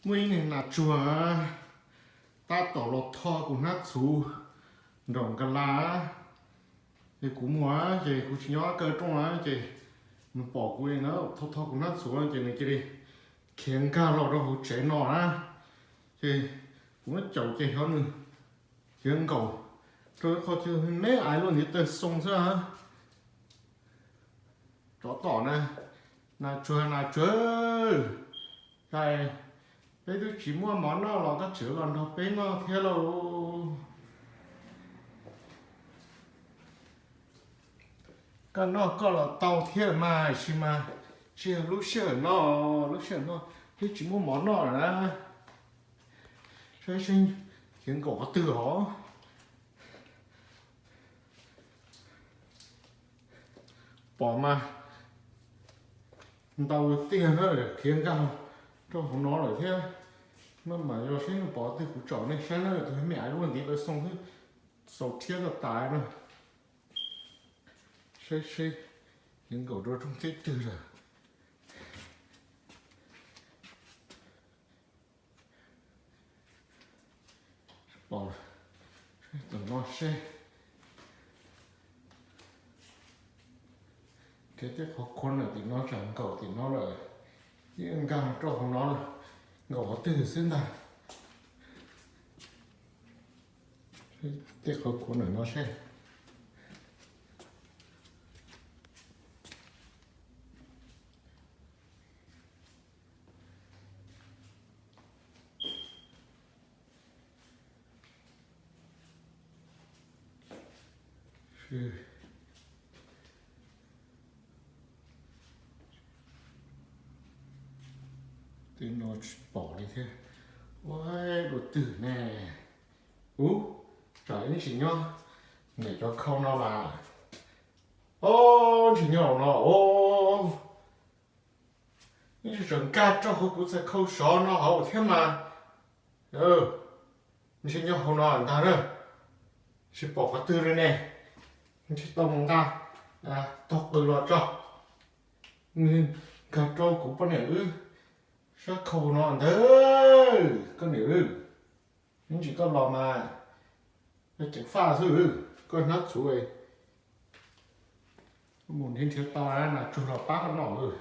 Muaj ib niag nas tsuag tab tom los tho kuv hnab txhuv nraum nkas las. Ces kuv mus ces kuv tsis nyob kaw rooj na, ces nws pom kuv li na, tho tho kuv hnab txhuv ces nws cia li khiav nkag los rau hauv tsev no na. Ces kuv muab caum ces xyov nws khiav nkaum rau ib qho chaw me me aiv luaj ntiv taw xoo xwb. Tsov tom na, nas tsuag nas tsuag, cas peb twb tsis muaj mov noj los koj tseem los nrog peb noj thiab lauj. Koj noj koj los tau thiab mas, sis mas tsis yog lub sij hawm no, lub sij hawm no twb tsis muaj mov noj lawm na. Saib seb khiav nkaum qhov twg os. Pom mas ntau tiag na, khiav nkag rau hauv no lawm thiab. Maj mam yog seb nws pom twg kuv tsom nej saib na, tus me me aiv luaj ntiv taw xoo xwb, xaus thiab tau tas na. Saib seb khiav nkaum rau rooj teb twg lawm. Pom tus no seb. Khiav tej qhov corner tim no tsam nkaum tim no lawm, yeej nkag rau hauv no, nkaum qhov twg xwb ntag. Tej qhov corner no seb. Tej no tsis pom li thiab. Ua dua twg ne? Ub, tsam ib ntsis nyob ntawm cov khau no mas. Ob, ntsis nyob hauv no os. Ib ntsis tseem nkag rau hauv kuv txhais khau sov no hauv thiab mas. Ntsis nyob hauv no ntag na. Tsis pom qhov twg li ne. Ntsis tau mus nqa tog qws los tso. Nkag rau kuv poj niam wb sab khau no ntag. Koj niam wb, ib ntsis koj los mas ceev faj xwb, koj hnab txhuv mus nrhiav nrhiav tau nas tsuag los pab koj noj.